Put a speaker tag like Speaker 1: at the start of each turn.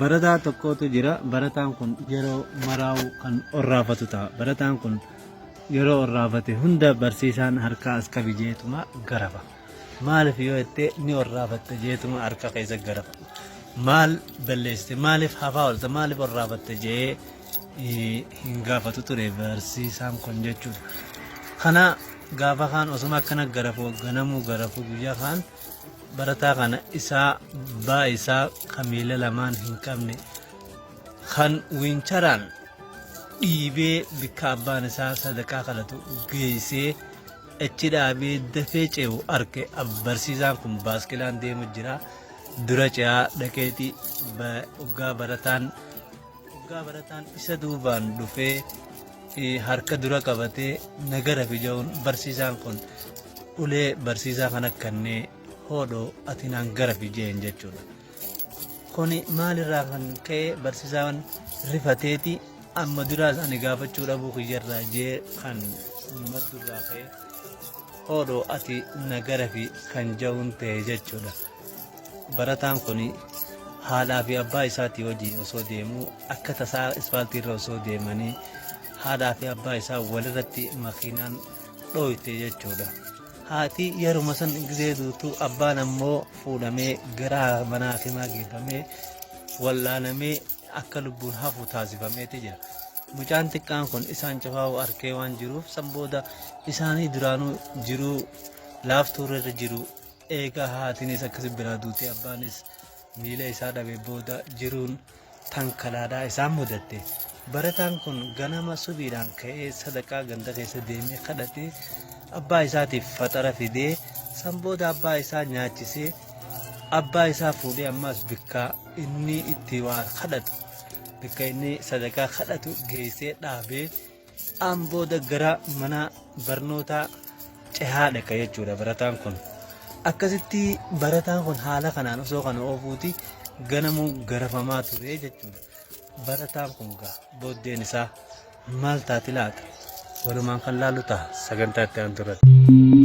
Speaker 1: Barataa tokkotu jira. Barataan kun yeroo maraa'u kan orraafatu ta'a. Barataan kun yeroo orraafate hunda barsiisaan harka as qabi jeetuma garafa. Maaliif yoo jette ni orraafatte jeetuma harka keessa garafa. Maal balleessite maaliif hafaa oolta maaliif orraafatte jee hin gaafatu ture barsiisaan kun jechuudha. Kana gaafa kaan osuma akkana garafu ganamuu garafu guyyaa kaan Barataa kana isaa abbaa isaa ka miila lamaan hin qabne kan wiincharaan dhiibee bikka abbaan isaa sadaqaa kadhatu geessee achi dhaabee dafee ce'u arke. Barsiisaan kun baaskilaan deemu jira. Dura ce'aa dhaqeeti oggaa barataan oggaa barataan isa duubaan dhufee harka dura qabatee na garafi ja'uun barsiisaan kun ulee barsiisaa kana kannee hoodhoo ati naan garafi jeen jechuudha. Kuni maalirraa kan ka'e barsiisaan rifateeti amma duraas ani gaafachuu dhabuu kiyyarraa jee kan maddurraa ka'e hoodhoo ati na garafi kan ja'uun ta'e jechuudha. Barataan kun haadhaa fi abbaa isaatii wajjin osoo deemuu akka tasaa ispaaltii irra osoo deemanii haadhaa fi abbaa isaa walirratti makiinaan dhooyte jechuudha. Haati yeruma san gizee duutu abbaan ammoo fuudhamee gara mana hakimaa geeffamee wallaanamee akka lubbuun hafu taasifameeti jira. Mucaan xiqqaan kun isaan cufaa'uu arkee waan jiruuf san booda isaanii duraanuu jiruu laaftuu irra jiru Eega haatinis akkasi biraa duutee abbaanis miila isaa dhabe booda jiruun tankalaadhaa isaan mudatte. Barataan kun ganama subiidhaan ka'ee sadaqaa ganda keessa deemee kadhatee abbaa isaatiif faxara fidee san booda abbaa isaa nyaachisee abbaa isaa fuudhee ammaas bikka inni itti waa kadhatu bikka inni sadaqaa kadhatu geessee dhaabee An booda gara mana barnootaa cehaa dhaqa jechuudha barataan kun. Akkasitti barataan kun haala kanaan osoo kana oofuuti ganamuu garafamaa ture jechuudha. Barataan kun gaa booddeen isaa maal taati laata? Walumaan kan laalu ta'a sagantaa itti aantu irratti.